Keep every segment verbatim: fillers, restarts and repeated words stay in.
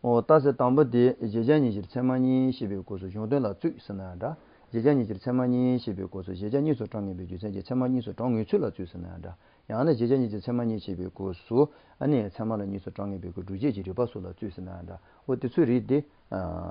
འོ་རྟགས་གསལ་དང་པོ་དེ་གཞལ་བྱ་ཉིད་ཕྱིར་ཚད་མ་གཉིས་ཞེས་པའི་སྐབས་སུ་གཞུང་དོན་ལ་ཚུད་ཟེར་ན་འདྲ། གཞལ་བྱ་ཉིད་ཕྱིར་ཚད་མ་གཉིས་ཞེས་པའི་སྐབས་སུ་གཞལ་བྱ་གཉིས་སུ་གྲངས་ངེས་པའི་རྒྱུ་མཚན་གྱིས་ཚད་མ་གཉིས་སུ་གྲངས་ངེས་ཚུལ་ལ་ཚུད་ཟེར་ན་འདྲ། ཡང་ན་གཞལ་བྱ་ཉིད་ཕྱིར་ཚད་མ་གཉིས་ཞེས་པའི་སྐབས་སུ་ཨ་ནི་ཚད་མ་ལ་གཉིས་སུ་གྲངས་ངེས་པའི་སྒྲུབ་བྱེད་ཀྱི་རིགས་པ་སོགས་ལ་ཚུད་ཟེར་ན་འདྲ། འོ་དེ་ཚོའི་རིགས་དེ་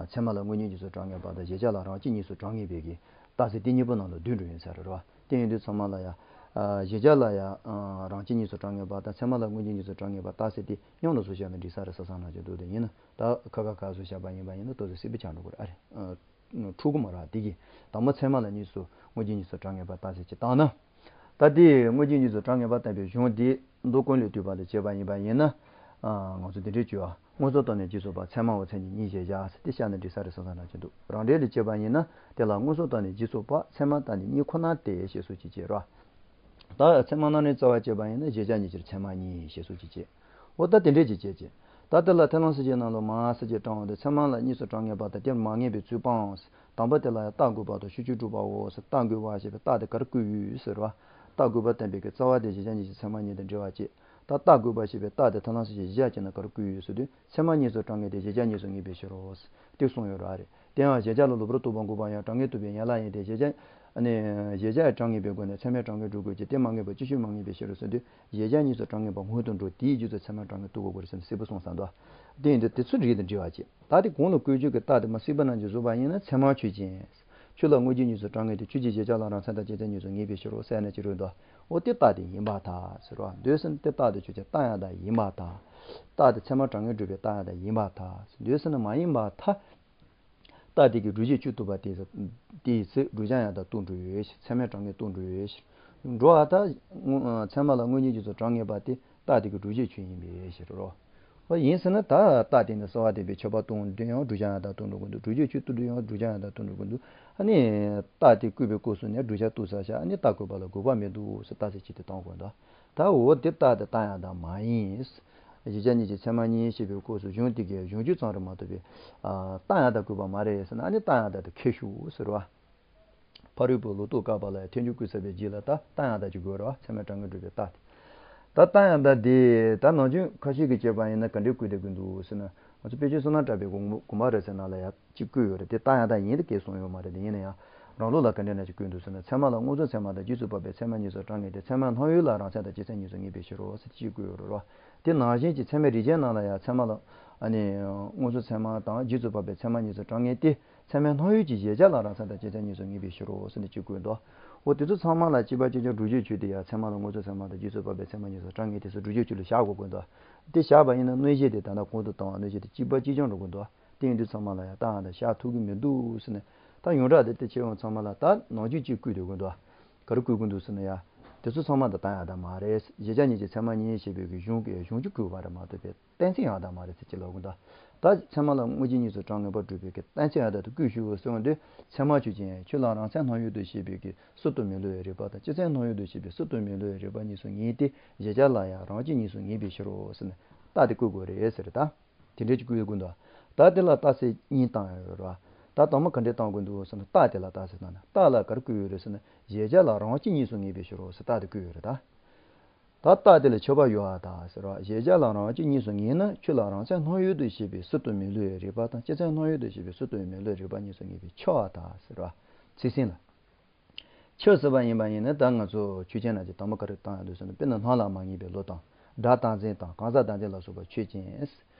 ཚད་མ་ལ་དངོས་གཉེན་གཉིས་སུ་གྲངས་ངེས་པ་དང་གཞལ་བྱ་ལ་རང་སྤྱི་གཉིས་སུ་གྲངས་ངེས་པའི་གི་རྟགས་གསལ་དེ་གཉིས་པོ་ནང་ལ་བསྡུས་འགྲོ་ཡིན་ས་རེད་རོ། དེ་ཡིན་དུས་ཚང་མ་ལ་ཡང་། གཞལ་བྱ་ལ་ཡང་། རང་སྤྱི་གཉིས་སུ་གྲངས་ངེས་པ་དང་ཚད་མ་ལ་དངོས་གཉེན་གཉིས་སུ་གྲངས་ངེས་པ་རྟགས་གསལ་དེ་མཉམ་དུ་བཟོ་བྱ་ནི་འགྲིག་ས་རེད་བསམ་བསམ་ན་ཅི་འདུག་དེ་ཡིན་ན་ད་ཁ་ཁ་ཁ་བཟོ་བྱ་བ་ཡིན་པ་ཡིན་ན་ཏོག་ཙམ་སྲིད་པའི་ཆ་འགྲོ་གི་རེད་ཨ་རེད། འཁྲུག་གི་མ་རེད་དེ་གི། དང་པོ་ཚད་མ་ལ་གཉིས་སུ་དངོས་གཉེན་གཉིས་སུ་གྲངས་ངེས་པ་རྟགས་གསལ་གྱི་བཏང་ན། ད་དེ་དངོས་གཉེན་གཉིས་སུ་གྲངས་ངེས་པ་བསྟན་པའི་གཞུང་དེ་མདོ་ཀུན་ལས་བཏུས་པ་ལ་བྱས་པ་ཡིན་པ་ཡིན་ན། ང་ཚོ་འདི་འདྲའི་བཅོས་ཨ། མངོན་སུམ་བཏང་ནས་རྗེས་སུ་དཔག་ཚད་མའོ་མཚན་ཉིད་གཉིས་ཞེས་བཞག་ཟེར་ཏེ་བཤད་ན་འགྲིག་ས་རེད་བསམ་བསམ་ན་ཅི་འདུག་རང་འགྲེལ་ལ་བྱས་པ་ཡིན་ན་དེ་ལ་མངོན་སུམ་བཏང་ནས་རྗེས་སུ་དཔག་ཚད་མ་བཏང་ནས་གཉིས་ཁོ་ན་སྟེ་ཞེས་སོགས་ཀྱིས་བྱས་རོ། ད་ཚད་མ་རྣམ་འགྲེལ་རྩ་བ་བྱས་པ་ཡིན་ན་གཞལ་བྱ་ཉིད་ཕྱིར་ཚད་མ་གཉིས་ཞེས་སོགས་ཀྱིས་བྱས། འོ་ད་དེ་འདྲས་ཀྱིས་བྱས་ཀྱི། ད་དེ་ལ་ཐལ་རང་གསལ་བྱེད་རྣམས་ལ་མ་ཟེར་གྱི་དྲང་བ་དེ་ཚད་མ་ལ་གཉིས་སུ་གྲངས་ངེས་པ་དང་དེར་མ་ངེས་པའི་ཚུལ་སྤང་། དང་པོ་དེ་ལ་ཡང་རྟགས་དགོས་པ་དང་ཤུགས་ཀྱིས་སྒྲུབ་པའོ་ཟེར་རྟགས་དགོས་པ་ཞེས་པའི་རྟགས་དེ་ག་རེ་བཀོད་ཡོད་ཟེར་བ། རྟགས་དགོས་པ་བསྟན་པའི་གི་རྩ་བ་དེ་གཞལ་བྱ་ཉིད་ཕྱིར་ཚད་མ་གཉིས་དང་འབྲེལ་བ་བྱེད། ད་རྟགས་དགོས་པ་ཞེས་པའི་རྟགས་དེ་ཐལ་རང་གསལ་བྱེད་གཞལ་བྱ་ཅེ་ན་ག་རེ་བཀོད་ཡོད་ཟེར་དུས་ཚད་མ་གཉིས་སུ་གྲངས་ངེས་ཏེ་གཞལ་བྱ་གཉིས་སུ་ངེས་པའི་ཕྱིར་རོ། དེ་གསུངས་ཡོད་ར་རེད། དེ་ཡང་གཞལ་བྱ་ལ་ལུགས་པར་ལྟོས་པ་འགོག་པ་ཡང་གྲངས་ངེས་རྟོགས་པའི་ཡན་ལག་ཡིན་ཏེ་གཞལ་བྱ། ཨ་ནི། གཞལ་བྱ་གྲངས་ངེས་པའི་སྒོ་ནས་ཚད་མས་གྲངས་ངེས་སྒྲུབ་དགོས་ཀྱི་དེ་མ་ངེས་པ་ཅིག་ཤོས་མ་ངེས་པའི་ཕྱིར་རོ་ཟེར་དུས་གཞལ་བྱ་གཉིས་སུ་གྲངས་ངེས་པ་སྔོན་དུ་འགྲོ་དེའི་རྗེས་སུ་ཚད་མས་གྲངས་ངེས་རྟོགས་དགོས་རེད་ཟེར་ནས་གསལ་པོ་གསུངས་ས་འདུག་དེ་ཡིན་དུས་དེ་ཚོའི་རིགས་དང་འབྲེལ་བ་བྱེད། ད་དེ་གོང་ལ་བཀོད་རྒྱུ་གི་རྟགས་དེ་མ་སྲིད་པ་རྣམས་ཀྱིས་བཟོས་པ་ཡིན་ན་ཚད་མ་ཆོས་ཅན། ཆོས་ལ་དངོས་གཞི་གཉིས་སུ་གྲངས་ངེས་ཏེ་ཆོས་ཀྱི་གཞལ་བྱ་ལ་རང་མཚན་དང་སྤྱི་མཚན་གཉིས་སུ་ངེས་པའི་ཕྱིར་རོ་ཟེར་ན་ཅི་རུང་འདུག་འོ་དེ་རྟགས་དེ་ཡིན་པར་ཐལ་ཟེར་རོ། འདོད་ཟེར་ན་དེ་རྟགས་དེ་ཆོས་ཅན་རྟགས་ཡང་དག་ཡིན་པར་ཐལ། རྟགས་དེ་ཚད་མ་གྲངས་ངེས་སྒྲུབ་པའི་རྟགས་ཡང་དག་ཡིན་པར་ཐལ། འདོད་ཟེར་ན་མ་ཡིན་པར་ཐལ། རྟགས་དེ་གི་སྒྲུབ་བྱེད་བཅུ་བཏུབ་པ་དེ་དེའི་ཚེ་བསྒྲུབ་བྱ་ཡང་དག་རྟོགས་འགྲོ་ཡོད་ཚད་མས་གྲངས་ངེས་རྟོགས་འགྲོ་ཡོད། འགྲོ་བ་ད། ཚད་མ་ལ་དངོས་གཉེན་གྱི་ཚུལ་གྲངས་ངེས་པ་དེ་རྟགས་དེ་གི་སྒྲུབ་བྱེད་ཆོས་ཡིན་པའི་ཕྱིར་རོ། ཨོ་ཡིན་ཟེར་ན་ད་རྟགས་དེ་ནི་གསལ་བ་བསྟན་པའི་ཁྱབ་པ་སྟོན་དུས་ཡང་བསྒྲུབ་བྱ་ཡང་དག་སྟོན་འགྲོ་གི་འདུག་སྒྲུབ་བྱེད་བཅུ་བཏུབ་དུས་ཡང་བསྒྲུབ་བྱ་ཡང་དག་སྟོན་འགྲོ་གི་འདུག་ཨ་ནི། རྟགས་དེ་བཀོད་པའི་སྐབས་སུ་ནས་བསྒྲུབ་བྱ་བཏུབ་ས་བཞག་ཨ་ནི་རྟགས་བཀོད་པ་ལ་དགོས་པ་མི་འདུག་ཟེར་རྟགས་གསལ་བྱེད་དེ་གཏོང་དགོས་འདུག་ད་འོ་དེ་རྟགས་དེ་རྟགས་ཡང་དག་མ་ཡིན། གཞལ་བྱ་གཉིས་ཀྱི་ཚད་མ་གཉིས་ཞེས་པའི་སྐབས་སུ་གཞུང་དེ་གའི་གཞུང་རྒྱུད་ཙམ་རེ་མ་གཏོགས་པའི། རྟགས་ཡང་དག་བཀོད་པ་མ་རེད་ཟེར་ན་ཨ་ནི་རྟགས་ཡང་དག་དེ་ཁེགས་ཞུགས་ཟེར་བ། ཕ་རོལ་པོའི་ལོག་རྟོག་བཀག་པ་ལ་ཐལ་འགྱུར་བཀོད་ཚར་བའི་རྗེས་ལ་ད་རྟགས་ཡང་དག་ཅིག་དགོས་རེད་བ་ཚད་མས་གྲངས་ངེས་སྒྲུབ་པའི་རྟགས་དེ། ད་རྟགས་ཡང་དག་དེ་ད་ནང་ཆོས་ཁ་ཤས་ཀྱིས་བྱས་པ་ཡིན་ན་ག་འདྲའི་བཀོད་བསྡད་དགོས་འདུག་ཟེར་ན། ང་ཚོ་དཔེ་ཆའི་བསོད་ནམས་གྲགས་པའི་དགོངས་པ་རེད་ཟེར་ན་ལ་ཡ་གཅིག་བཀོད་ཡོད་རེད་དེ་རྟགས་ཡང་དག་ཡིན་དེ་སྐད་གསུངས་ཡོད་མ་རེད་དེ་ཡིན་ན་ཡང་། རང་ལུགས་ལ་ག་འདྲ་ན་ཅིག་བཀོད་འདུག་ཟེར་ན་ཚད་མ་ལ་མངོན་སུམ་ཚད་མ་དང་རྗེས་སུ་དཔག་པའི་ཚད་མ་གཉིས་སུ་གྲངས་ངེས་ཏེ་ཚད་མའི་སྣང་ཡུལ་ལ་རང་མཚན་དང་སྤྱི་མཚན་གཉིས་སུ་ངེས་པའི་ཕྱིར་རོ་ཟེར་གཅིག་བཀོད་ཡོད་རེད་རོ། དེ་ནང་བཞིན་གྱི་ཚད་མའི་རིགས་ཅན་རྣམས་ལ་ཡང་ཚད་མ་ལ། ཨ་ནི། མངོན་སུམ་ཚད་མ་དང་རྗེས་སུ་དཔག་པའི་ཚད་མ་གཉིས་སུ་གྲངས་ངེས་ཏེ། ཚད་མའི་སྣང་ཡུལ་གྱི་གཞལ་བྱ་ལ་རང་མཚན་དང་སྤྱི་མཚན་གཉིས་སུ་ངེས་པའི་ཕྱིར་རོ་ཟེར་ནས་གཅིག་བཀོད་འདུག་འོ་དེ་ཚོ་ཚང་མ་ལ་གཅིག་པ་གཅིག་རྐྱང་སྒྲུབ་བྱེད་ཆོས་དེ་ཡང་ཚད་མ་ལ་མངོན་སུམ་ཚད་མ་དང་རྗེས་སུ་དཔག་པའི་ཚད་མ་གཉིས་སུ་གྲངས་ངེས་ཏེ་སོགས་སྒྲུབ་བྱེད་ཆོས་ལ་བཞག་དགོས་དགོས་འདུག་དེ་བཞག་པ་ཡིན་ན་གནོད་བྱེད་དེ་ད་ལྟ་གོང་དུ་བཏང་བ་གནོད་བྱེད་དེ་གཅིག་པ་གཅིག་རྐྱང་འགྲོ་དགོས་འདུག་དེ་ཡིན་དུས་ཚང་མ་ལ་ཡང་རྟགས་ཡང་དག་བཞག་ཐུབ་ཀྱི་མི་འདུག་ཟེར་ནས་ད་ཡོངས་གྲགས་དེ་དེ་བྱེད་ཡོང་ཚང་མ་ལ་ད་ནང་ཆོས་གཅིག་བཀོད་སྡོད་དགོས་འདུག་ག་རེ་བཀོད་དགོས་འདུག་ཟེར་ན་ཡང་། དེ་ཚོ་ཚང་མ་ད་རྟགས་ཡང་དག་མ་རེད། གཞལ་བྱ་གཉིས་ཀྱི་ཚད་མ་གཉིས་ཞེས་པའི་གི་གཞུང་གི་གཞུང་རྒྱུད་བཀོད་པ་རེད་མ་གཏོགས་པའི་གཏན་ཚིགས་ཡང་དག་མ་རེད་ཟེར་གྱི་ལབ་གི་འདུག་ད་ཚད་མ་ལ་དངོས་གཞི་གཉིས་སུ་གྲངས་ངེས་པར་སྒྲུབ་པའི་གི་གཏན་ཚིགས་ཡང་དག་དེ་བཀོད་ཞུ་ཟེར་བ་འདི་ཚད་མ་ཆོས་ཅན། ཆོས་ལ་རང་མཚན་སྣང་ཡུལ་དུ་བྱེད་པའི་གི་སྲིད་དུ་མི་བསླུ་བའི་རིགས་པ་དང་སྤྱི་མཚན་སྣང་ཡུལ་དུ་བྱེད་པའི་སྲིད་དུ་མི་བསླུ་བའི་རིགས་པ་གཉིས་སུ་ངེས་ཏེ་གཞལ་བྱ་ལ་ཡང་རང་སྤྱི་གཉིས་སུ་ངེས་པའི་ཕྱིར་རོ་ཟེར་ནས་རྟགས་དེ་བཀོད་དགོས་རེད་ཟེར་ད། དེ་འདྲའི་ཅིག་བཀོད་དགོས་འདུག་ད་དེ་ལ་རྟགས་གསལ་གཉིས་བཏང་ཡོད་རེད་བ། ད་དང་པོ་ག་འདྲས་བཏང་དགོས་འདུག་ཟེར་ན་རྟགས་དེ་ལ་རྟགས་གསལ་བཏང་ན་རྟགས་ལ་ག་རེ་བཀོད་ཡོད་རེད་ཟེར་ན་གཞལ་བྱ་ལ་རང་སྤྱི་གཉིས་སུ་ངེས་པའི་ཕྱིར་རོ་ཟེར་རྟགས་དེ་བཀོད་ཡོད་རེད་ད། ད་རྟགས་དེ་ལ་ཁྱབ་པ་ཡོད་པར་ཐལ་ཟེར་བ། གཞལ་བྱ་ལ་རང་སྤྱི་གཉིས་སུ་ངེས་ན་ཆོས་ལ་རང་མཚན་སྣང་ཡུལ་དུ་བྱེད་པའི་སྲིད་དུ་མི་བསླུ་བའི་རིགས་པ་དང་སྤྱི་མཚན་སྣང་ཡུལ་དུ་བྱེད་པའི་སྲིད་དུ་མི་བསླུ་བའི་རིགས་པ་གཉིས་སུ་ངེས་པས་ཁྱབ་པར་ཐལ་ཟེར་བ། ཚིག་ཟིན་ལ། ཁྱབ་ཟེར་བ་ཡིན་པ་ཡིན་ན་ད་ང་ཚོ་ཆོས་ཅན་རྣམས་ཀྱི་དང་པོ་ག་རེ་བཏང་ཡོད་འདུག་ཟེར་ན་དཔེར་ན་སྣང་ལ་མ་ངེས་པའི་བློ་དང་སྒྲ་རྟག་འཛིན་དང་གང་ཟག་བདག་འཛིན་ལ་སོགས་པ་ཆོས་ཅན།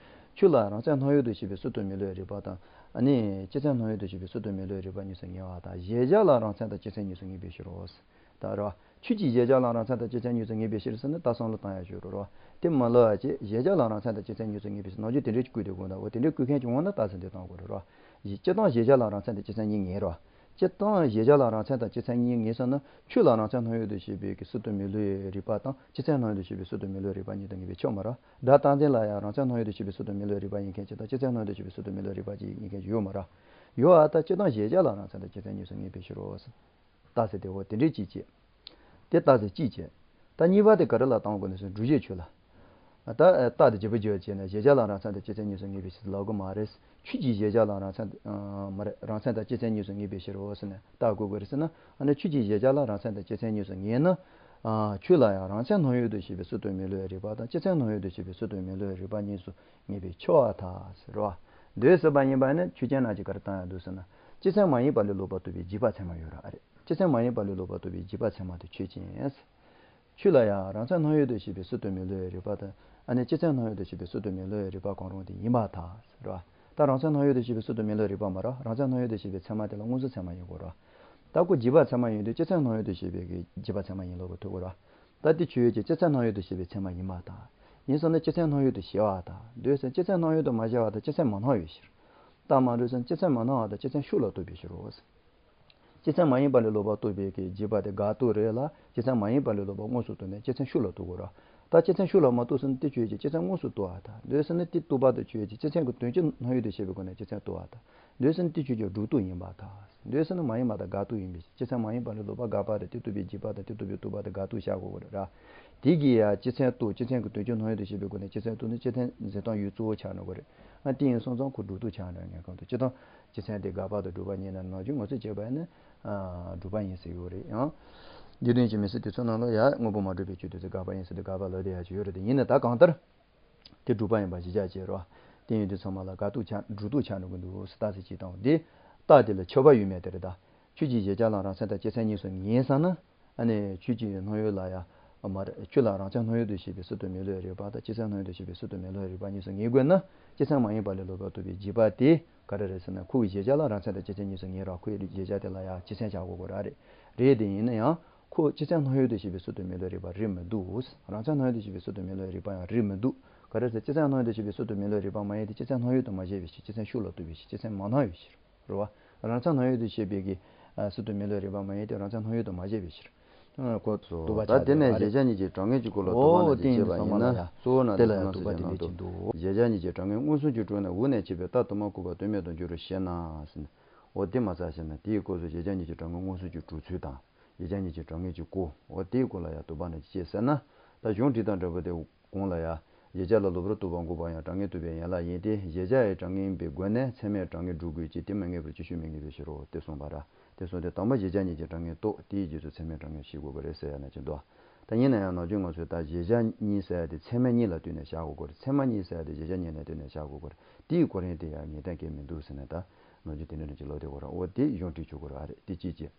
ཆོས་ལ་རང་མཚན་སྣང་ཡུལ་དུ་བྱེད་པའི་སྲིད་དུ་མི་བསླུ་བའི་རིགས་པ་དང་ཨ་ནི་སྤྱི་མཚན་སྣང་ཡུལ་དུ་བྱེད་པའི་སྲིད་དུ་མི་བསླུ་བའི་རིགས་པ་གཉིས་སུ་ངེས་པར་ཐལ། གཞལ་བྱ་ལ་རང་མཚན་དང་སྤྱི་མཚན་གཉིས་སུ་ངེས་པའི་ཕྱིར་རོ། ད་རེད་བ། ཆོས་ཀྱི་གཞལ་བྱ་ལ་རང་མཚན་དང་སྤྱི་མཚན་གཉིས་སུ་ངེས་པའི་ཕྱིར་ཟེར་ན་ད་བསམ་བློ་བཏང་ཡག་ཞིག་རེད་བ། དེ་མ་ལབ་ཡག་ཅིག་གཞལ་བྱ་ལ་རང་མཚན་དང་སྤྱི་མཚན་གཉིས་སུ་ངེས་པའི་ཕྱིར་ནང་ཆོས་དེ་འདྲའི་ཅིག་བཀོད་དེ་དགོངས་དག་འོ་དེ་འདྲའི་བཀོད་མཁན་ཅིག་འོང་ན་རྟགས་ཟིན་དེ་བཏང་དགོས་རེད་བ། སྤྱི་བཏང་གཞལ་བྱ་ལ་རང་མཚན་དང་སྤྱི་མཚན་གཉིས་ངེས་རེད་བ། སྤྱི་བཏང་གཞལ་བྱ་ལ་རང་མཚན་དང་སྤྱི་མཚན་གཉིས་ངེས་སོང་ན་ཆོས་ལ་རང་མཚན་སྣང་ཡུལ་དུ་བྱེད་པའི་གི་སྲིད་དུ་མི་བསླུ་བའི་རིགས་པ་དང་སྤྱི་མཚན་སྣང་ཡུལ་དུ་བྱེད་པའི་སྲིད་དུ་མི་བསླུ་བའི་རིགས་པ་གཉིས་དང་ངེས་པས་ཁྱབ་མ་རེད། སྒྲ་རྟག་འཛིན་ལ་ཡང་རང་མཚན་སྣང་ཡུལ་དུ་བྱེད་པའི་སྲིད་དུ་མི་བསླུ་བའི་རིགས་པ་ཡིན་མཁན་ཅིག་དང་སྤྱི་མཚན་སྣང་ཡུལ་དུ་བྱེད་པའི་སྲིད་དུ་མི་བསླུ་བའི་རིགས་པ་ཅིག་ཡིན་མཁན་ཅིག་ཡོད་མ་རེད། ཡོད་ཨ་ད་སྤྱི་བཏང་གཞལ་བྱ་ལ་རང་མཚན་དང་སྤྱི་མཚན་གཉིས་སུ་ངེས་པའི་ཕྱིར་རོ། རྟགས་ཟེར་དེ་འོ་དེ་འདྲའི་གཅིག་བྱས། དེ་རྟགས་ཟེར་གཅིག་བྱས། ད་གཉིས་པ་དེ་ག་རེ་ལ་བཏང་དགོས་ན་ཟེར་སྒྲུབ་བྱེད་ཆོས་ལ། ད་རྟགས་དེ་བརྗེ་པོ་བརྗེ་བ་བྱས་ན་གཞལ་བྱ་ལ་རང་མཚན་དང་སྤྱི་མཚན་གཉིས་སུ་ངེས་པའི་ཕྱིར་ལབ་དགོས་མ་རེད། ཆོས་ཀྱི་གཞལ་བྱ་ལ་རང་མཚན་མ་རེད་རང་མཚན་དང་སྤྱི་མཚན་གཉིས་སུ་ངེས་པའི་ཕྱིར་རོ་ཟེར་ནས་རྟགས་བཀོད་དགོས་རེད་ཟེར་ན་ཨ་ནི་ཆོས་ཀྱི་གཞལ་བྱ་ལ་རང་མཚན་དང་སྤྱི་མཚན་གཉིས་སུ་ངེས་ན། ཨ། ཆོས་ལ་ཡང་རང་མཚན་སྣང་ཡུལ་དུ་བྱེད་པའི་སྲིད་དུ་མི་སླུ་བའི་རིགས་པ་དང་། སྤྱི་མཚན་སྣང་ཡུལ་དུ་བྱེད་པའི་སྲིད་དུ་མི་སླུ་བའི་རིགས་པ་གཉིས་སུ་ངེས་པའི་ཕྱེ་བ་དག་ཟེར་བ། འདོད་ཟེར་བ་ཡིན་པ་ནི་ཆོས་ཅན་རྣམས་ཀྱིས་ག་རེ་བཏང་ཡང་འདུག་ཟེར་ན། སྤྱི་མཚན་མ་ཡིན་པ་ལས་ལོག་པར་རྟོག་པའི་རྗེས་དཔག་ཚད་མ་ཡོད་ར། ཨ་རེ། སྤྱི་མཚན་མ་ཡིན་པ་ལས་ལོག་པར་རྟོག་པའི་རྗེས་དཔག་ཚད་མ་དེ་ཆོས་ཅན། ཆོས་ལ་ཡང་རང་མཚན་སྣང་ཡུལ་དུ་བྱེད་པའི་སྲིད་དུ་མི་སླུ་བའི་རིགས་པ་དང་། ཨ་ནི་སྤྱི་མཚན་སྣང་ཡུལ་དུ་བྱེད་པའི་སྲིད་དུ་མི་སླུ་བའི་རིགས་པ་གང་རུང་དེ་ཡིན་པར་ཐལ་ཟེར་བ། ད་རང་མཚན་སྣང་ཡུལ་དུ་བྱེད་པའི་སྲིད་དུ་མི་སླུ་བའི་རིགས་པ་མ་རེད། རང་མཚན་སྣང་ཡུལ་དུ་བྱེད་པའི་ཚད་མ་དེ་ལ་མངོན་སུམ་ཚད་མ་ཡིན་དགོས་རེད། ད་ཁོ་རྗེས་དཔག་ཚད་མ་ཡིན་དུས་སྤྱི་མཚན་སྣང་ཡུལ་དུ་བྱེད་པའི་གི་རྗེས་དཔག་ཚད་མ་ཡིན་ལབ་དགོས་ཐུག་གི་རེད། ད་དེ་ཆོས་ཅན། སྤྱི་མཚན་སྣང་ཡུལ་དུ་བྱེད་པའི་ཚད་མ་ཡིན་པར་ཐལ། ཡིན་ཟེར་ན་སྤྱི་མཚན་སྣང་ཡུལ་དུ་བྱེད་པར་ཐལ། འདོད་ཟེར་ན་སྤྱི་མཚན་སྣང་ཡུལ་དུ་མ་བྱེད་པར་ཐལ། སྤྱི་མཚན་མ་སྣང་བའི་ཕྱིར། རྟགས་མ་གྲུབ་ཟེར་ན་སྤྱི་མཚན་མ་སྣང་བར་ཐལ། སྤྱི་མཚན་ཤུགས་ལ་རྟོགས་པའི་ཕྱིར་རོ། སྤྱི་མཚན་མ་ཡིན་པ་ལས་ལོག་པར་རྟོག་པའི་གི་རྗེས་དཔག་དེ་འགལ་རྟོག་རེད་ལ། སྤྱི་མཚན་མ་ཡིན་པ་ལས་ལོག་པར་མངོན་སུམ་རྟོགས་ནས་སྤྱི་མཚན་ཤུགས་ལ་རྟོགས་དགོས་ར། ད་སྤྱི་མཚན་ཤུགས་ལ་མ་རྟོགས་ཟེར་ན་དེ་ཆོས་ཅན། སྤྱི་མཚན་མངོན་སུམ་རྟོགས་པར་ཐལ། འདོད་ཟེར་ན་དེ་རྟོགས་པ་དང་ཆོས་ཅན། སྤྱི་མཚན་གྱི་དོན་སྤྱི་སྣང་ཡུལ་དུ་བྱེད་པའི་སྒོ་ནས་སྤྱི་མཚན་རྟོགས་པར་ཐལ། འདོད་ཟེར་ན་དེ་ཆོས་ཅན། སྒྲོ་འདོགས་ཡིན་པར་ཐལ། འདོད་ཟེར་ན་མ་ཡིན་པ་དང་འགལ་རྟོག་ཡིན་པའི་ཕྱིར། སྤྱི་མཚན་མ་ཡིན་པ་ལས་ལོག་པར་འགལ་བ་དང་དེ་རྟོགས་པའི་རྗེས་དཔག་དང་དེ་རྟོགས་པའི་རྟོག་པ་དང་འགལ་རྟོག་བཞག་དགོས་ར། དེ་གིས་ཡང་སྤྱི་མཚན་རྟོགས། སྤྱི་མཚན་གྱི་དོན་སྤྱི་སྣང་ཡུལ་དུ་བྱེད་པའི་སྒོ་ནས་སྤྱི་མཚན་རྟོགས་ན་སྤྱི་མཚན་འཛིན་སྟངས་ཡུལ་གཙོ་བོ་ཆགས་འགྲོ་གི་རེད། ཨ། དེ་ཡིན་སོང་ཙང་ཁོ་སྒྲོ་འདོགས་ཆགས་འགྲོ་ངེས་གང་དུ། སྤྱི་དང་། སྤྱི་མཚན་དེ་འགལ་བ་དང་སྒྲུབ་པ་གཉིས་ནང་ནང་རྒྱུ་ངོ་སྤྲོད་བྱས་པ་ཡིན་ན། ཨ། སྒྲུབ་པ་ཡིན་ཟེར་ཡོད་རེད། ཡང་འདི་དོན་གྱི་མི་སྲིད་དེ་ཚོ་ནང་ལ་ཡང་དངོས་པོ་མ་གྲུབ་པའི་ཆོས་དེ་ཚོ་འགལ་བ་ཡིན་ཟེར་དུས་འགལ་བ་ལབ་བསྡད་ཡ་ཅིག་ཡོད་རེད། དེ་ཡིན་ན་ད་གང་ལྟར་དེ་སྒྲུབ་པ་ཡིན་པ་གཞི་བཞག་བྱས་རོ། དེ་ཡིན་དུས་ཚང་མ་ལ་འགལ་རྟོག་ཆགས། སྒྲོ་འདོགས་ཆགས་འགྲོ་གི་འདུག་ཟེར་རྟགས་གསལ་གཅིག་བཏང་བ་དེ། རྟགས་དེ་ལ་ཁྱབ་པ་ཡོད་མེད་དེ་རེད་ད། ཆོས་ཀྱི་གཞལ་བྱ་ལ་རང་མཚན་དང་སྤྱི་མཚན་གཉིས་སུ་ངེས་ཟེར་ན། ཨ་ནི་ཆོས་ཀྱི་སྣང་ཡུལ་ལ་ཡང་མ་རེད། ཆོས་ལ་རང་མཚན་སྣང་ཡུལ་དུ་བྱེད་པའི་སྲིད་དུ་མི་སླུ་བའི་རིགས་པ་དང་། སྤྱི་མཚན་སྣང་ཡུལ་དུ་བྱེད་པའི་སྲིད་དུ་མི་སླུ་བའི་རིགས་པ་གཉིས་སུ་ངེས་དགོས་ན། སྤྱི་མཚན་མ་ཡིན་པ་ལས་ལོག་པར་རྟོགས་པའི་རྗེས་དཔག་དེ་ག་རེ་རེད་ཟེར་ན། ཁོ་བོའི་གཞལ་བྱ་ལ་རང་མཚན་དང་སྤྱི་མཚན་གཉིས་སུ་ངེས་ར། ཁོ་བོའི་གཞལ་བྱ་དེ་ལ་ཡང་སྤྱི་མཚན་ཆགས་དགོས་དགོས་ར། རེད། རེད་དེ་ཡིན་ན་ཡང་ཁོ་སྤྱི་མཚན་སྣང་ཡུལ་དུ་བྱེད་པའི་སྲིད་དུ་མི་སླུ་བའི་རིགས་པ་རེད་མི་འདུག་རང་མཚན་སྣང་ཡུལ་དུ་བྱེད་པའི་སྲིད་དུ་མི་སླུ་བའི་རིགས་པ་ཡང་རེད་མི་འདུག་ག་རེ་ཟེར། སྤྱི་མཚན་སྣང་ཡུལ་དུ་བྱེད་པའི་སྲིད་དུ་མི་སླུ་བའི་རིགས་པ་མ་ཡིན་ཏེ། སྤྱི་མཚན་སྣང་ཡུལ་དུ་མ་བྱས་པའི་ཕྱིར། སྤྱི་མཚན་ཤུགས་ལ་རྟོགས་པའི་ཕྱིར། སྤྱི་མཚན་མ་སྣང་བའི་ཕྱིར། རེད་བ། རང་མཚན་སྣང་ཡུལ་དུ་བྱེད་པའི་གི། ཨ། སྲིད་དུ་མི་སླུ་རིགས་པ་མ་ཡིན་ཏེ། རང་མཚན་སྣང་ཡུལ་དུ་མ་བྱས་པའི་ཕྱིར། ཨ། ཁོ་རྟོག་པ་ད་ཆགས་དེ་ནས་འགྲོ་བ་རེད། གཞལ་བྱ་གཉིས་ཀྱི་གྲངས་ངེས་ཀྱི་སྐོར་ལ། ཨོ། རྟོག་པ་ན་དེ་བྱས་པ་ཡིན་ན། གཙོ་བོ་ན་དེ་ལ་ཡང་རྟོག་པ་དེ་འདྲ་ཅིག་འདུག་གཞལ་བྱ་གཉིས་ཀྱི་གྲངས་ངེས་མངོན་སུམ་གྱིས་གྲུབ་ན། འོག་ནས་འཆད་པའི་རྟགས་དུ་མ་བཀོད་པ་དོན་མེད་དུ་འགྱུར་རོ་ཞེ་ན་ཟེར་ནས། འོ་དེ་མ་ཚར་ཞེ་ན། དེའི་སྐབས་སུ་གཞལ་བྱ་གཉིས་ཀྱི་གྲངས་ངེས་མངོན་སུམ་གྱིས་གྲུབ་ཚུལ་དང་། གཞལ་བྱ་གཉིས་ཀྱི་གྲངས་ངེས་ཀྱི་སྐོར། འོ་དེའི་སྐོར་ལ་ཡང་རྟོག་པ་ན་ཅི་བྱེད་ཟེར་ན། ད་གཞུང་བྲིས་སྟངས་འདྲ་པོ་དེ། གོང་ལ་ཡང་། གཞལ་བྱ་ལ་ལོག་པར་རྟོག་པ་འགོག་པ་ཡང་གྲངས་ངེས་རྟོགས་པའི་ཡན་ལག་ཡིན་ཏེ། གཞལ་བྱ་ཡི་གྲངས་ངེས་ཡིན་པའི་སྒོ་ནས་ཚད་མའི་གྲངས་ངེས་སྒྲུབ་དགོས་ཀྱི། དེ་མི་ངེས་པར་ཅིག་ཤོས་མི་ངེས་པའི་ཕྱིར་རོ། དེ་གསུངས་པ་ར། དེ་གསུངས་ཏེ། དང་པོ་གཞལ་བྱ་གཉིས་ཀྱི་གྲངས་ངེས་རྟོགས། དེའི་རྗེས་སུ་ཚད་མའི་གྲངས་ངེས་ཤེས་དགོས་པ་རེད་ཟེར་ཡ་ན་ཅི་འདུག་ད་ཡིན་ན་ཡང་ནམ་རྒྱུན་ང་ཚོས་ད་གཞལ་བྱ་གཉིས་ཟེར་ཡ་དེ་ཚད་མ་གཉིས་ལ་ལྟོས་ནས་བཞག་དགོས་ཀྱི་རེད། ཚད་མ་གཉིས་ཟེར་ཡ་དེ་གཞལ་བྱ་གཉིས་ལ་ལྟོས་ནས་བཞག་དགོས་ཀྱི་རེད། དེའི་གོ་རིམ་དེ་ཡང་ངེས་གཏན་གྱི་མི་འདུག་ཟེར་ནས། ད་ནམ་རྒྱུན་དེ་འདྲ་ཅིག་ལབ་བསྡད་ཀྱི་རེད། འོ་དེ་གཞུང་བྲིས་ཆོག་གི་རེད། ཨ་རེད། དེ་གཅིག་བྱས།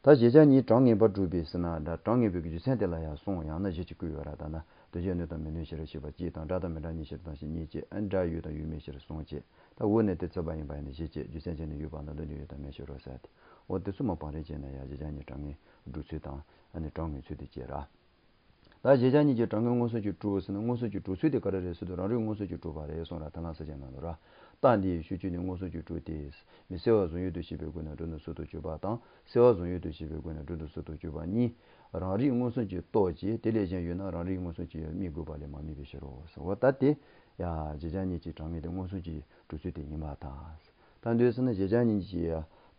ད་གཞལ་བྱ་གཉིས་གྲངས་ངེས་པར་སྒྲུབ་པའི་ཟེར་ན། ད་གྲངས་ངེས་པའི་རྒྱུ་མཚན་དེ་ལ་ཡང་གསུམ་ཡང་ན་བཞི་ཅིག་བཀོད་ཡོད་ར། ད་ན། དོན་བྱེད་སྣོད་དང་མི་སྣོད་ཕྱིར་ཤེས་པ་གཅིག་དང་། སྒྲ་དང་མི་སྒྲ་གཉིས་ཕྱིར་བཏང་ཕྱིར་གཉིས་བྱས། ཨ། སྒྲ་ཡོད་དང་ཡོད་མེད་ཕྱིར་གསུམ་བྱས། ད་འོག་ནས་དེ་ཚོད་པ་ཡིན་པ་ཡིན་ན་བཞི་བྱས། རྒྱུ་མཚན་བྱས་ནས་ཡོད་པ་ན་དོན་དུ་ཡོད་དང་མེད་ཕྱིར་རོ་ཟེར་ཏེ། འོ་དེ་ཚོ་མར་བང་རིམ་བྱས་ན་ཡང་གཞལ་བྱ་གཉིས་གྲངས་ངེས་སྒྲུབ་ཚུལ་དང་། ཨ་ནི་གྲངས་ངེས་ཚུལ་དེ་བྱས་ར། ད་གཞལ་བྱ་གཉིས་ཀྱི་གྲངས་ངེས་མངོན་སུམ་གྱིས་གྲུབ་ཟེར་ན། མངོན་སུམ་གྱིས་གྲུབ་ཚུལ་དེ་ག་རེ་རེད་ཟེར་དུས། རང་རིག་མངོན་སུམ་གྱིས་གྲུབ་པ་རེད་གསུངས་ར། ད་ལན་ས་བཅད་ནང་དུ་ར། རྟགས་འདི་ཡི་ཤོག་གུ་ནི་མངོན་སུམ་གྱིས་གྲུབ་སྟེ། མི་གསལ་བ་བཟུང་ཡུལ་དུ་བྱེད་པའི་སྒོ་ནས་སྒྲོ་འདོགས་སྲིད་དུ་གྱུར་པ་དང་། གསལ་བ་བཟུང་ཡུལ་དུ་བྱེད་པའི་སྒོ་ནས་སྒྲོ་འདོགས་སྲིད་དུ་གྱུར་པ་གཉིས། རང་རིག་མངོན་སུམ་གྱིས་རྟོགས་ཀྱི། དེ་ལས་གཞན་ཡོད་ན་རང་རིག་མངོན་སུམ་གྱིས་དམིགས་དགོས་པ་ལས་མ་དམིགས་པའི་ཕྱིར་རོ་ཟེར། འོ་ད་དེ་ཡང་གཞལ་བྱ་གཉིས་ཀྱི་གྲངས་ངེས་དེ་མངོན་སུམ་གྱིས་གྲུབ་ཚུལ་དེ་ཡིན་པར་ཐལ། ད་འདོད་ཟེར་ན་གཞལ་བྱ་གཉིས་ཀྱི་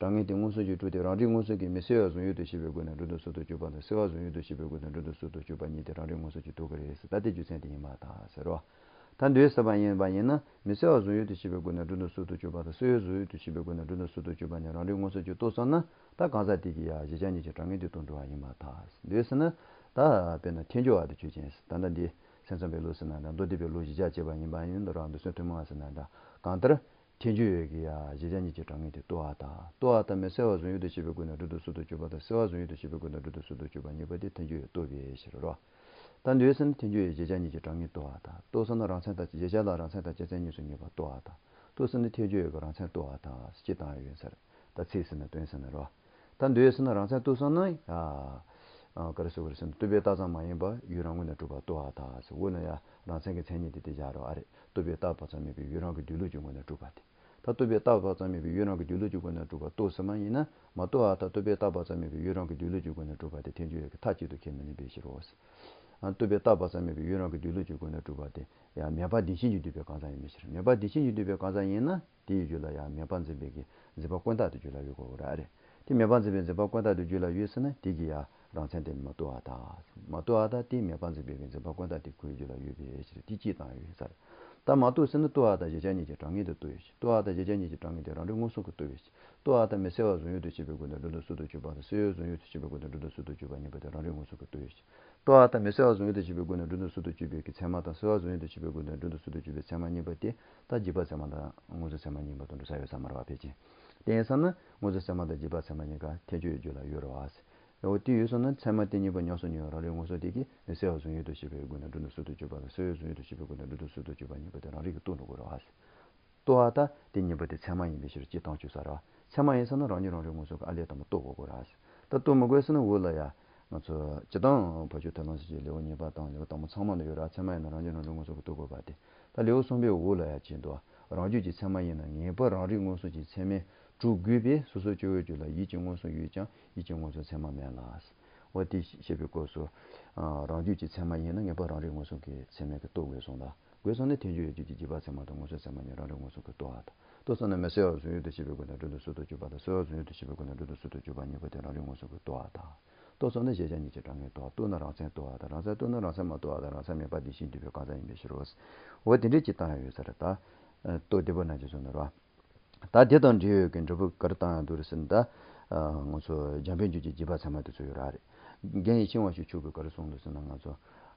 གྲངས་ངེས་དེ་མངོན་སུམ་གྱིས་གྲུབ་སྟེ། རང་རིག་མངོན་སུམ་གྱིས་མི་གསལ་བ་བཟུང་ཡུལ་དུ་བྱེད་པའི་སྒོ་ནས་སྒྲོ་འདོགས་སྲིད་དུ་གྱུར་པ་དང་། གསལ་བ་བཟུང་ཡུལ་དུ་བྱེད་པའི་སྒོ་ནས་སྒྲོ་འདོགས་སྲིད་དུ་གྱུར་པ་གཉིས་དེ་རང་རིག་མངོན་སུམ་གྱིས་རྟོགས་ཀྱི་རེད་ཟེར། ད་དེ་རྒྱུ་མཚན་དེ་ཡིན་པར་ཐལ་ཟེར་རོ། ད་འདོད་ཟེར་བ་ཡིན་པ་ཡིན་ན། མི་གསལ་བ་བཟུང་ཡུལ་དུ་བྱེད་པའི་སྒོ་ནས་སྒྲོ་འདོགས་སྲིད་དུ་གྱུར་པ་དང་། གསལ་བ་བཟུང་ཡུལ་དུ་བྱེད་པའི་སྒོ་ནས་སྒྲོ་འདོགས་སྲིད་དུ་གྱུར་པ་གཉིས་རང་རིག་མངོན་སུམ་གྱིས་རྟོགས་སོང་ན། ད་གང་ཟག་དེ་གིས་ཡང་གཞལ་བྱ་གཉིས་ཀྱི་གྲངས་ངེས་དེ་རྟོགས་འགྲོ་བ་ཡིན་པར་ཐལ། འདོད་ཟེར་ན། ད་དཔེར་ན་ཐལ་འགྱུར་བ་དེ་ཆོས་ཅན། ད་ལྟ་འདི་སེམས་ཙམ་པའི་ལུགས་ཟེར་ན་འདྲ། མདོ་སྡེ་པའི་ལུགས་གཞིར་བཞག་བྱས་པ་ཡིན་པ་ཡིན་ན་ར། མདོ་སེམས་ཐུན་མོང་བ་ཟེར་ན་འདྲ། གང་ལྟར། ཐལ་འགྱུར་བས་ཀྱི་ཡང་གཞལ་བྱ་གཉིས་ཀྱི་གྲངས་ངེས་དེ་རྟོགས་པར་ཐལ། རྟོགས་པར་ཐལ། མི་གསལ་བ་བཟུང་ཡུལ་དུ་བྱེད་པའི་སྒོ་ནས་སྒྲོ་འདོགས་སྲིད་དུ་གྱུར་པ་དང་། གསལ་བ་བཟུང་ཡུལ་དུ་བྱེད་པའི་སྒོ་ནས་སྒྲོ་འདོགས་སྲིད་དུ་གྱུར་པ་གཉིས་པོ་དེ་ཐལ་འགྱུར་བས་རྟོགས་པའི་ཕྱིར་རོ། ད་འདོད་ཟེར་ན་ཐལ་འགྱུར་བས་གཞལ་བྱ་གཉིས་ཀྱི་གྲངས་ངེས་རྟོགས་པར་ཐལ། རྟོགས་ཟེར་ན་རང་མཚན་དང་། གཞལ་བྱ་ལ་རང་མཚན་དང་སྤྱི་མཚན་གཉིས་སུ་ངེས་པ་རྟོགས་པར་ཐལ། རྟོགས་ཟེར་ན་ཐལ་འགྱུར་བས་ཀྱི་རང་མཚན་རྟོགས་པར་ཐལ། སྤྱི་བཏང་ཡོད་ཟེར། ད་ཚིག་ཟེར་ན་དོན་ཟེར་ན་རོ། ད་འདོད་ཟེར་ན་རང་མཚན་རྟོགས་སོང་ན་ཡ། ཨ། ག་རེ་ཟེར་དགོས་རེད་ཟེར་ན། རྟོག་པས་བཏགས་ཙམ་མ་ཡིན་པར་ཡུལ་རང་ངོས་ནས་གྲུབ་པ་རྟོགས་པར་ཐལ་ཟེར། འོ་ན་ཡ་རང་མཚན་གྱི་མཚན་ཉིད་དེ་དེ་བཞག་རོགས། ཨ་རེད། རྟོག་པས་བཏགས་པ་ཙམ་མིན་པའི་ཡུལ་རང་གི་སྡོད་ལུགས་ཀྱི་ངོས་ནས་གྲུབ་པ་དེ། ད་རྟོག་པས་བཏགས་པ་ཙམ་མིན་པའི་ཡུལ་རང་གི་སྡོད་ལུགས་ཀྱི་སྒོ་ནས་གྲུབ་པ་རྟོགས་ཟེར་བ་ཡིན་ན། མ་རྟོགས་པར་ཐལ། རྟོག་པས་བཏགས་པ་ཙམ་མིན་པའི་ཡུལ་རང་གི་སྡོད་ལུགས་ཀྱི་སྒོ་ནས་གྲུབ་པ་དེ་ཐལ་འགྱུར་བས་ཀྱི་མཐའ་གཅིག་ཏུ་ཁས་མི་ལེན་པའི་ཕྱིར་རོ། ཨ། རྟོག་པས་བཏགས་པ་ཙམ་མིན་པའི་ཡུལ་རང་གི་སྡོད་ལུགས་ཀྱི་སྒོ་ནས་གྲུབ་པ་དེ་ཡང་མེད་པ་བདེན་ཞེན་གྱིས་བསྡུས་པའི་གང་ཟག་ཡིན་པའི་ཕྱིར། མེད་པ་བདེན་ཞེན་གྱིས་བསྡུས་པའི་གང་ཟག་ཡིན་ན། དེའི་རྒྱུད་ལ་ཡང་མེད་པར་འཛིན་པའི་གི་འཛིན་པ་ཀུན་བཏགས་དེ་རྒྱུད་ལ་ཡོད་དགོས་ར། ཨ་རེད། དེ་མེད་པར་འཛིན་པའི་འཛིན་པ་ཀུན་བཏགས་དེ་རྒྱུད་ལ་ཡོད་ཟེར་ན། དེ་གིས་ཡང་རང་མཚན་དེ་མ་རྟོགས་པར་ཐལ། མ་རྟོགས་པར་ཐལ། དེ་མེད་པར་འཛིན་པའི་གི་འཛིན་པ་ཀུན་བཏགས་དེ་ཁོའི་རྒྱུད་ལ་ཡོད་པའི་ཕྱིར། དེ་སྤྱི་བཏང་ཡོད་ཟེར། ད་མ་རྟོགས་ཟེར་ན་རྟོགས་པ་དང་གཞལ་བྱ་གཉིས་ཀྱི་གྲངས་ངེས་དེ་རྟོགས་ཡོད་ཅིང་། རྟོགས་པ་དང་གཞལ་བྱ་གཉིས་ཀྱི་གྲངས་ངེས་དེ་རང་རིག་མངོན་སུམ་གྱིས་རྟོགས་ཡོད་ཅིང་། རྟོགས་པ་དང་མི་གསལ་བ་བཟུང་ཡུལ་དུ་བྱེད་པའི་སྒོ་ནས་སྒྲོ་འདོགས་སོ་སོར་གྱུར་པ་དང་། གསལ་བའི་བཟུང་ཡུལ་དུ་བྱེད་པའི་སྒོ་ནས་སྒྲོ་འདོགས་སོ་སོར་གྱུར་པ་གཉིས་པོ་དེ་རང་རིག་མངོན་སུམ་གྱིས་རྟོགས་ཡོད་ཅིང་། རྟོགས་པ་དང་མི་གསལ་བ་བཟུང་ཡུལ་དུ་བྱེད་པའི་སྒོ་ནས་སྒྲོ་འདོགས་སོ་སོར་གྱུར་པའི་གི་ཚད་མ་དང་། གསལ་བ་བཟུང་ཡུལ་དུ་བྱེད་པའི་སྒོ་ནས་སྒྲོ་འདོགས་སོ་སོར་གྱུར་པའི་ཚད་མ་གཉིས་པོ་དེ་ད་རྗེས་དཔག་ཚད་མ་དང་མངོན་སུམ་ཚད་མ་གཉིས་པོ་དང་འགྲོ་ས་ཡོད་ས་མ་རེད་བ། ཕལ་ཆེར། དེ་ཡིན་ཙང་ན་མངོན་སུམ་ཚད་མ་དང་རྗེས་དཔག་ཚད་མ་གཉིས་ཀ་ཐལ་འགྱུར་ཡོད་རྒྱུ་ལ་ཡོད་རེད་བ། འོ་དེ་ཡོད་སོང་ན་ཚད་མ་དེ་གཉིས་པོ་ཉམས་སུ་མྱོང་བའི་རང་རིག་མངོན་སུམ་དེ་གིས་མི་གསལ་བ་བཟུང་ཡུལ་དུ་བྱེད་པའི་སྒོ་ནས་སྒྲོ་འདོགས་སོ་སོར་གྱུར་པ་དང་། གསལ་བའི་བཟུང་ཡུལ་དུ་བྱེད་པའི་སྒོ་ནས་སྒྲོ་འདོགས་སོ་སོར་གྱུར་པ་གཉིས་པོ་དེ་རང་རིག་གིས་རྟོགས་འགྲོ་དགོས་རེད་བ། རྟོགས་པ་དང་དེ་གཉིས་པོ་དེ་ཚད་མ་ཡིན་པའི་ཕྱིར་སྤྱིར་བཏང་ཆོས་ས་རེད་བ། ཚད་མ་ཡིན་ས་ན་རང་ཉིད་རང་རིག་མངོན་སུམ་གྱིས་ཨ་ལས་དང་པོ་རྟོགས་དགོས་དགོས་རེད་བ། ད་རྟོགས་མི་དགོས་ཟེར་ན་འོག་ལ་ཡ། ང་ཚོ་སྤྱིར་བཏང་བར་ཆད་ཐར་ལམ་ཞེས་བྱའི་ལེའུ་གཉིས་པ་དང་ལེའུ་དང་པོ་ཚང་མ་ལ་ཡོད་ར། ཚད་མ་ཡིན་ན་རང་རྒྱུད་རང་རིག་མངོན་སུམ་གྱིས་རྟོགས་དགོས་པ་དེ། ད་ལེའུ་གསུམ་པའི་འོག་ལ་ཡ་བྱས་འདུག་རང་རྒྱུད་ཀྱི་ཚད་མ་ཡིན་ན་ངེས་པར་རང་རིག་མངོན་སུམ་གྱི་ཚད་མས་གྲུབ་དགོས་པས་སོ་སོ་སྐྱེ་བོའི་རྒྱུད་ལ་ཡིད་ཀྱི་མངོན་སུམ་ཡོད་ཀྱང་ཡིད་ཀྱི་མངོན་སུམ་ཚད་མ་མེད་ལ། འོ་དེ་བཤད་པའི་སྐབས་སུ། རང་རྒྱུད་ཀྱི་ཚད་མ་ཡིན་ན་ངེས་པར་རང་རིག་མངོན་སུམ་གྱི་ཚད་མས་ཀྱིས་རྟོགས་དགོས་གསུངས་ལ། དགོས་སོང་ན་ཐལ་འགྱུར་ཡོད་རྒྱུ་གྱི་རྗེས་དཔག་ཚད་མ་དང་མངོན་སུམ་ཚད་མ་གཉིས་རང་རིག་མངོན་སུམ་གྱིས་རྟོགས་པ་དང་། རྟོགས་སོང་ན་མི་གསལ་བ་བཟུང་ཡུལ་དུ་བྱེད་པའི་སྒོ་ནས་སྒྲོ་འདོགས་སོ་སོར་གྱུར་པ་དང་། གསལ་བ་བཟུང་ཡུལ་དུ་བྱེད་པའི་སྒོ་ནས་སྒྲོ་འདོགས་སོ་སོར་གྱུར་པ་གཉིས་པོ་དེ་རང་རིག་མངོན་སུམ་གྱིས་རྟོགས་པ་དང་། རྟོགས་སོང་ན་གཞལ་བྱ་གཉིས་ཀྱི་གྲངས་ངེས་རྟོགས། རྟོགས་ན་རང་མཚན་རྟོགས་པ་དང་། རང་མཚན་རྟོགས་ན་རང་མཚན་མ་རྟོགས་པ་དང་། རང་མཚན་མེད་པ་དེ་བཞིན་སྡུད་པའི་གང་ཟག་ཡིན་པའི་ཕྱིར་རོ། འོ་དེ་འདྲའི་ཅིག་བཏང་ཡ་ཡོད་ས་རེད་ད། རྟོག་བདེ་པོ་ན་ཅི་གསུངས་ནི་རོ། ད་དེ་དང་འབྲེལ་ཡོད་ཀྱི་འབྲས་བུ་ག་རེ་བཏང་ཡང་འདུག་རེད་ཟེར་ན་ད། ང་ཚོ་འཇམ་དཔལ་འབྱོར་གྱི་རྗེས་དཔག་ཚད་མ་དེ་ཚོ་ཡོད་ར་རེད། རྒན་ཡེ་ཤེས་དབང་ཕྱུག་མཆོག་གིས་ག་རེ་གསུངས་འདུག་ཟེར་ན་ང་ཚོ།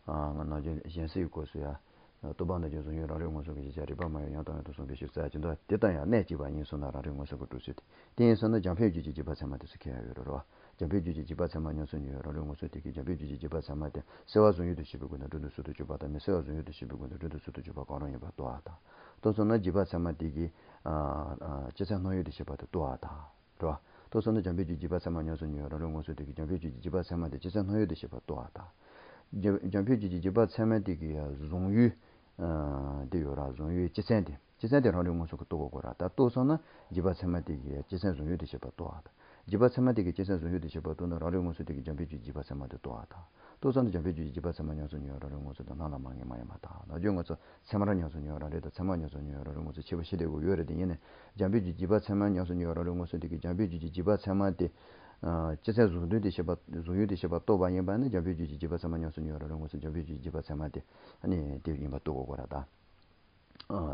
ང་ནམ་རྒྱུན་གཞན་སེལ་གྱི་སྐབས་སུ་ཡ། རྟོག་པ་རྣམས་ཀྱི་བཟུང་ཡུལ་རང་རིག་མངོན་སུམ་གྱི་གཞལ་བྱ་རིགས་པ་མ་ཡིན་ཡང་དག་མིན་དུ་གསུངས་པའི་ཕྱིར་ཟེར་གྱི་འདུག་དེ་དང་ཡང་གནད་གཅིག་པ་ཡིན་གསུངས་ན་རང་རིག་མངོན་སུམ་གྱིས་གྲུབ་ཚུལ་དེ། དེ་ཡིན་གསུངས་ན་འཇམ་དཔལ་འབྱོར་གྱི་རྗེས་དཔག་ཚད་མ་དེ་ཚོ་ཁྱད་ཡོད་རེད་རོ། འཇམ་དཔལ་འབྱོར་གྱི་རྗེས་དཔག་ཚད་མ་ཉམས་སུ་མྱོང་བའི་རང་རིག་མངོན་སུམ་དེ་གིས་འཇམ་དཔལ་འབྱོར་གྱི་རྗེས་དཔག་ཚད་མ་དེ་གསལ་བ་བཟུང་ཡུལ་དུ་བྱེད་པའི་སྒོ་ནས་སྒྲོ་འདོགས་སོ་སོར་གྱུར་པ་དང་། མི་གསལ་བ་བཟུང་ཡུལ་དུ་བྱེད་པའི་སྒོ་ནས་སྒྲོ་འདོགས་སོ་སོར་གྱུར་པ་གང་རུང་ཡིན་པར་རྟོགས་པ་དང་། རྟོགས་སོང་ན་རྗེས་དཔག་ཚད་མ་དེ་གིས། སྤྱི་མཚན་སྣང་ཡུལ་དུ་བྱེད་པ་དེ་རྟོགས་པ་དང་། རེད་བ། རྟོགས་སོང་ན་འཇམ་དཔལ་འབྱོར་གྱི་རྗེས་དཔག་ཚད་མ་ཉམས་སུ་མྱོང་བའི་རང་རིག་མངོན་སུམ་དེ་གིས་འཇམ་དཔལ་འབྱོར་གྱི་རྗེས་དཔག་ཚད་མ་དེ་སྤྱི་མཚན་སྣང་ཡུལ་དུ་བྱེད་པ་རྟོགས་པ་དང་། འཇམ་འཇམ་དཔལ་འབྱོར་གྱི་རྗེས་དཔག་ཚད་མ་དེ་གིས་བཟུང་ཡུལ། དེ་ཡོད་ར། བཟུང་ཡུལ་སྤྱི་མཚན་དེ། སྤྱི་མཚན་དེ་རང་རིག་མངོན་སུམ་གྱིས་རྟོགས་དགོས་ར། ད་རྟོགས་སོང་ན་རྗེས་དཔག་ཚད་མ་དེ་གིས་སྤྱི་མཚན་བཟུང་ཡུལ་དུ་བྱེད་པ་རྟོགས་པ་དང་། རྗེས་དཔག་ཚད་མ་དེ་གིས་སྤྱི་མཚན་བཟུང་ཡུལ་དུ་བྱེད་པ་རྟོགས་ན་རང་རིག་མངོན་སུམ་དེ་གིས་འཇམ་དཔལ་འབྱོར་གྱི་རྗེས་དཔག་ཚད་མ་དེ་རྟོགས་པ་དང་། རྟོགས་སོང་ན་འཇམ་དཔལ་འབྱོར་གྱི་རྗེས་དཔག་ཚད་མ་ཉམས་སུ་མྱོང་བའི་རང་རིག་མངོན་སུམ་དེ་སྣང་ལ་མ་ངེས་མ་ཡིན་པ་དང་། ནམ་རྒྱུན་ང་ཚོ་ཚད་མར་ཉམས་སུ་མྱོང་བའི་རང་རིག་དང་ཚད་མར་ཉམས་སུ་མྱོང་བའི་རང་རིག་མངོན་སུམ་ཁྱད་པར་ཞེ་དྲག་པོ་ཡོད་རེད། དེ་ཡིན་ནའི་འཇམ་དཔལ་འབྱོར་གྱི་རྗེས་དཔག་ཚད་མར་ཉམས་སུ་མྱོང་བའི་རང་རིག་མངོན་སུམ་དེ་གིས་འཇམ་དཔལ་འབྱོར་གྱི་རྗེས་དཔག་ཚད་མ་དེ། སྤྱི་མཚན་བཟུང་དོན་དེ་བྱེད་པ་བཟུང་ཡུལ་དེ་བྱེད་པ་རྟོགས་པ་ཡིན་པ་ནི་འཇམ་དཔལ་འབྱོར་གྱི་རྗེས་དཔག་ཚད་མར་ཉམས་སུ་མྱོང་བའི་རང་རིག་མངོན་སུམ་འཇམ་དཔལ་འབྱོར་གྱི་རྗེས་དཔག་ཚད་མ་དེ་ནི་དེ་ཡིན་པ་རྟོགས་དགོས་ར་ད།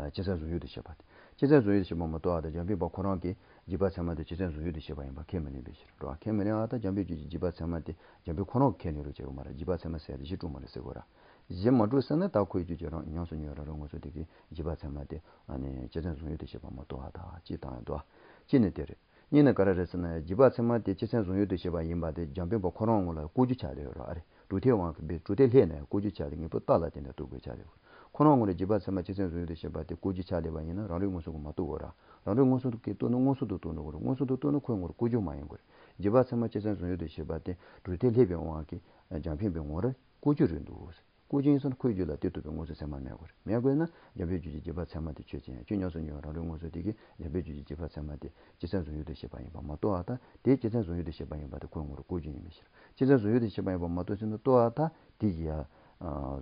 སྤྱི་མཚན་བཟུང་ཡུལ་དུ་བྱེད་པ་དེ། སྤྱི་མཚན་བཟུང་ཡུལ་དུ་བྱེད་པ་མ་གཏོགས་ཨ་ད་འཇམ་དཔལ་དཔའ་ཁོ་རང་གི་རྗེས་དཔག་ཚད་མ་དེ་སྤྱི་མཚན་བཟུང་ཡུལ་དུ་བྱེད་པ་ཡིན་པ་ཁས་མི་ལེན་པའི་ཕྱིར་རོ། ཁས་མི་ལེན་ཨ་ད་འཇམ་དཔལ་འབྱོར་གྱི་རྗེས་དཔག་ཚད་མ་དེ་འཇམ་དཔལ་ཁོ་རང་གིས་ཁས་ལེན་རོགས་བྱེད་དགོས་མ་རེད། རྗེས་དཔག་ཚད་མ་ཟེར་ཡ་དེ་གཞི་གྲུབ་མ་རེད་ཟེར་དགོས་ར། གཞི་མ་གྲུབ་ཟེར་ན་ད་ཁོའི་རྒྱུད་ཀྱི་རང་ཉམས་སུ་མྱོང་བའི་རང་རིག་མངོན་སུམ་དེ་གི་རྗེས་དཔག་ཚད་མ་དེ་ཨ་ནི་སྤྱི་མཚན་བཟུང་ཡུལ་དུ་བྱེད་པ་མ་གཏོགས་ཨ་ད་གཅིག་བཏང་ཡོད་དོ། གཅིག་ནི་དེ་རེད། གཉིས་ནི་ག་རེ་རེད་ཟེར་ན་རྗེས་དཔག་ཚད་མ་དེ་སྤྱི་མཚན་བཟུང་ཡུལ་དུ་བྱེད་པ་ཡིན་པ་དེ་འཇམ་དཔལ་དཔའ་ཁོ་རང་ངོ་ལ་བཀོད་རྒྱུ་ཆགས་ལེ་ཡོད་ར་ཨ་རེད། གྲུབ་མཐའི་དབང་གིས་གྲུབ་མཐས་ལྷོད་ནས་བཀོད་རྒྱུ་ཆགས་ལེ་ངེས་པོ་རྟགས་ལ་བརྟེན་ནས་རྟོགས་དགོས་ཆགས་ལེ་ཡོད། ཁོ་རང་ངོ་ལ་རྗེས་དཔག་ཚད་མ་སྤྱི་མཚན་བཟུང་ཡུལ་དུ་བྱེད་པ་དེ་བཀོད་རྒྱུ་ཆགས་ལེ་བ་ཡིན་ན་རང་རིག་མངོན་སུམ་གྱིས་མ་རྟོགས་དགོས་ར། རང་རིག་མངོན་སུམ་གྱིས་རྟོགས་ན་མངོན་སུམ་དུ་རྟོགས་འགྲོ་དགོས་ར། མངོན་སུམ་དུ་རྟོགས་ན་ཁོའི་ངོར་བཀོད་རྒྱུ་མ་ཡིན་དགོས་རེད། རྗེས་དཔག་ཚད་མ་སྤྱི་མཚན་བཟུང་ཡུལ་དུ་བྱེད་པ་དེ་གྲུབ་མཐས་ལྷོད་པའི་དབང་གིས་འཇམ་དཔལ་དཔའི་ངོ་ལ་བཀོད་རྒྱུ་རེད་འདུག་བཀོད་རྒྱུ་ཡིན་ཙང་ཁོའི་རྒྱུད་ལ་དེ་རྟོགས་པའི་མངོན་སུམ་ཚད་མ་མེད་དགོས་རེད། མེད་དགོས་ན་འཇམ་དཔལ་རྒྱུད་ཀྱི་རྗེས་དཔག་ཚད་མ་དེ་ཆོས་ཅན། ཁྱོད་ཉམས་སུ་མྱོང་བའི་རང་རིག་མངོན་སུམ་དེ་གིས་འཇམ་དཔལ་རྒྱུད་ཀྱི་རྗེས་དཔག་ཚད་མ་དེ་སྤྱི་མཚན་བཟུང་ཡུལ་དུ་བྱེད་པ་ཡིན་པ་མ་རྟོགས་པ་དང་། དེ་སྤྱི་མཚན་བཟུང་ཡུལ་དུ་བྱེད་པ་ཡིན་པ་དེ་ཁོའི་ངོར་བཀོད་རྒྱུ་ཡིན་པའི་ཕྱིར། སྤྱི་མཚན་བཟུང་ཡུལ་དུ་བྱེད་པ་ཡིན་པ་མ་རྟོགས་ཕྱིར་ན་རྟོགས་པ་དང་དེ་གིས་ཡང་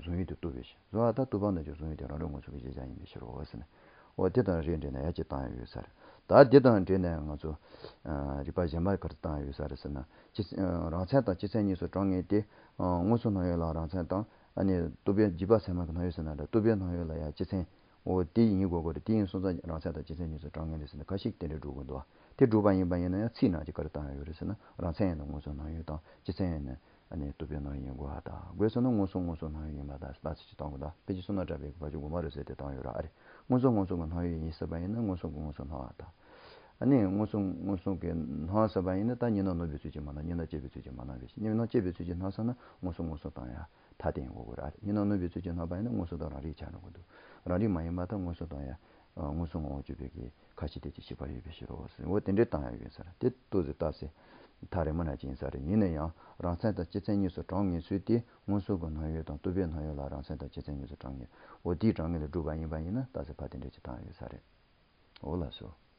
བཟུང་ཡུལ་དུ་རྟོགས་པའི་ཕྱིར། བཟུང་བ་དང་རྟོགས་པ་རྣམས་ཀྱི་བཟུང་ཡུལ་དེ་རང་རིག་མངོན་སུམ་གྱི་གཞལ་བྱ་ཡིན་པའི་ཕྱིར་རོ་ཟེར་ནས། འོ་དེ་དང་རེད་འདྲེས་ནས་ཡ་གཅིག་བཏང་ཡ་ཡོད་ས་རེད། ད་དེ་དང་འདྲེས་ནས་ང་ཚོ་རིགས་པ་གཞན་པ་ག་རེ་བཏང་ཡ་ཡོད་ས་རེད་ཟེར་ན། སྤྱི་རང་མཚན་དང་སྤྱི་མཚན་གཉིས་སུ་གྲངས་ངེས་ཏེ། མངོན་སུམ་སྣང་ཡུལ་ལ་རང་མཚན་དང་། ཨ་ནི་རྟོག་པའི་རྗེས་དཔག་ཚད་མ་གི་སྣང་ཡུལ་ཟེར་ན་འདྲ། རྟོག་པའི་སྣང་ཡུལ་ལ་ཡང་སྤྱི་མཚན། འོ་དེ་ཡིན་དགོས་དགོས་རེད། དེ་ཡིན་སོང་ཙང་རང་མཚན་དང་སྤྱི་མཚན་གཉིས་སུ་གྲངས་ངེས་རེད་ཟེར་ནས་ཁ་ཤས་དེ་འདྲ་སྒྲུབ་དགོས་འདུག་དེ་སྒྲུབ་པ་ཡིན་པ་ཡིན་ན་ཡང་ཚིག་ནང་གི་ག་རེ་བཏང་ཡ་ཡོད་རེད་ཟེར་ན། རང་མཚན་ཡིན་ན་མངོན་སུམ་སྣང་ཡུལ་དང་སྤྱི་མཚན་ཡིན་ན་ཨ་ནི་རྟོག་པའི་སྣང་ཡུལ་ཡིན་དགོས་པ་དང་། དགོས་སོང་ན་མངོན་སུམ་མངོན་སུམ་སྣང་ཡུལ་ཡིན་པ་དང་ལྟ་ཚུལ་ཅིག་བཏང་དགོས་འདུག་དཔེ་ཆ་བསོད་ནམས་གྲགས་པས་ཕར་ཕྱོགས་དགོངས་པ་རེད་ཟེར་དེ་བཏང་ཡོད་ར། ཨ་རེ། མངོན་སུམ་མངོན་སུམ་གྱི་སྣང་ཡུལ་ཡིན་ཟེར་བ་ཡིན་ན་མངོན་སུམ་གྱིས་མངོན་སུམ་སྣང་བ་དང་། ཨ་ནི་མངོན་སུམ་མངོན་སུམ་གྱིས་སྣང་ཟེར་བ་ཡིན་ན་ད་གཉིས་སྣང་ནོར་བའི་ཚུལ་གྱིས་མ་སྣང་། གཉིས་སྣང་སྐྱེད་པའི་ཚུལ་གྱིས་མ་སྣང་བའི་ཕྱིར། གཉིས་སྣང་སྐྱེད་པའི་ཚུལ་གྱིས་སྣང་ཟེར་ན་མངོན་སུམ་མངོན་སུམ་བཏང་ཡ་ཐ་དད་ཡིན་དགོས་ཀྱི་རེད། གཉིས་སྣང་ནོར་བའི་ཚུལ་གྱིས་སྣང་བ་ཡིན་ན་མངོན་སུམ་དང་རང་རིག་ཆགས་འགྲོ་གི་འདུག་རང་རིག་མ་ཡིན་པ་དང་མངོན་སུམ་བཏང་ཡ། མངོན་སུམ་ངོ་བོར་གྱུར་པའི་གི་ཁ་ཅིག་དེ་ཅིག་ཤེས་པ་ཡོད་པའི་ཕྱིར་རོ་ཟེར། འོ་དེ་འདྲའི་བཏང་ཡ་ཡོད་ས་རེད། དེ་ཏོག་ཙམ་ལྟ་སེ། ཐག་རིང་མོ་ན་ཅིག་ཡིན་ས་རེད། ཡིན་ན་ཡང་རང་མཚན་དང་སྤྱི་མཚན་གཉིས་སུ་གྲངས་ངེས་ཚུལ་དེ་མངོན་སུམ་གྱི་སྣང་ཡུལ་དང་རྟོག་པའི་སྣང་ཡུལ་ལ་རང་མཚན་དང་སྤྱི་མཚན་གཉིས་སུ་གྲངས་ངེས། འོ་དེའི་གྲངས་ངེས་ལ་སྒྲུབ་པ་ཡིན་པ་ཡིན་ན་ལྟ་སེ་ཕར་དེ་འདྲ་ཅིག་བཏང་ཡ་ཡོད་ས་རེད། འོ་ལགས་སོ།